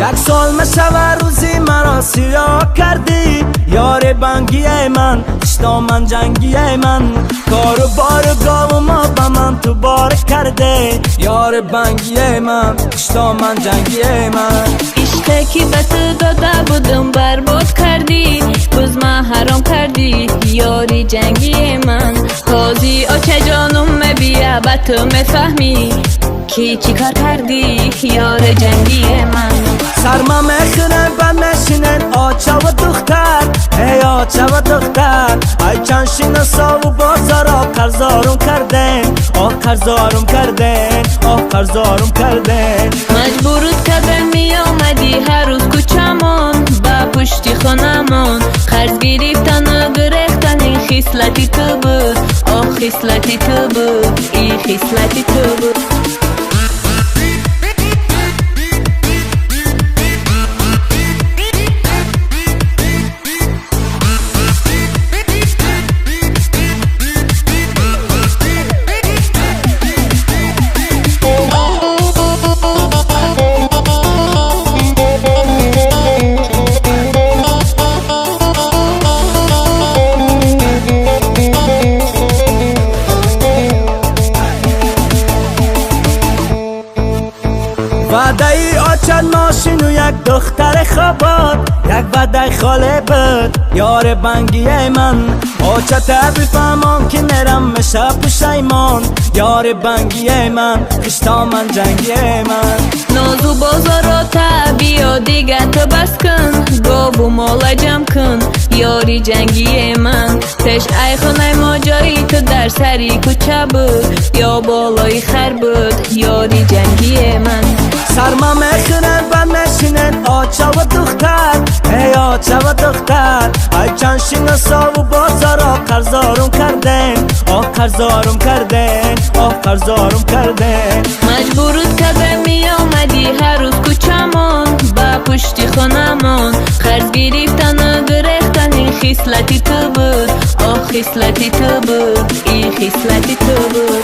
Як сол мешава рӯзи маро сиёҳ кардӣ, ёри бангияи ман, хиштоман ҷангияи ман. Кору бору гову мо ба ман ту бор карде, ёри бангияи ман, хиштоман ҷангияи ман. Ишқе ки ба ту дода будум барбод кардӣ, бузма ҳаром кардӣ, ёри ҷангии ман. Ҳози очаҷонум мебия, ба ту мефаҳмӣ, ки чӣ кор кардӣ, ёри ҷангии ман. Сарма мехӯрем, бад мешинем, очаву духтар, эй очаву духтар. Ай чанд шиносову бозоро қарзорум кардем, оҳ қарзорум кардем, оҳ қарзорум кардем. Маҷбурут кардем, меомадӣ ҳар рӯз кӯчамон, ба пушти хонамон. Қарз гирифтану гирехтан ин хислати ту буд, оҳ хислати ту буд, ин хислати ту буд. Ваъдаи очад мошину як духтари хобод, як ваъдаи холе буд, ёри бангияи ман. Очата бифаҳмон, ки мерам меша пушаймон, ёри бангияи ман, хиштоман ҷангияи ман. Нозу бозоро биё, дига ту бас кун, гову мола ҷамъ кун, ёри ҷангии ман. Пеш ай хонаи мо ҷои ту дар сари кӯча буд, ё болои хар буд, ёри ҷангии ман. Сарма мехӯрем, бад мешинем, очаву духтар, эй очаву духтар. Ай чанд шиносову бозоро қарзорум кардем, оҳ қарзорум кардем, оҳ қарзорум кардем. Маҷбурут кардем, меомадӣ ҳар рӯз кӯчамон, ба пушти хонамон. Қарз гирифтану гирехтан ин хислати ту буд, оҳ хислати ту буд, ин хислати ту буд.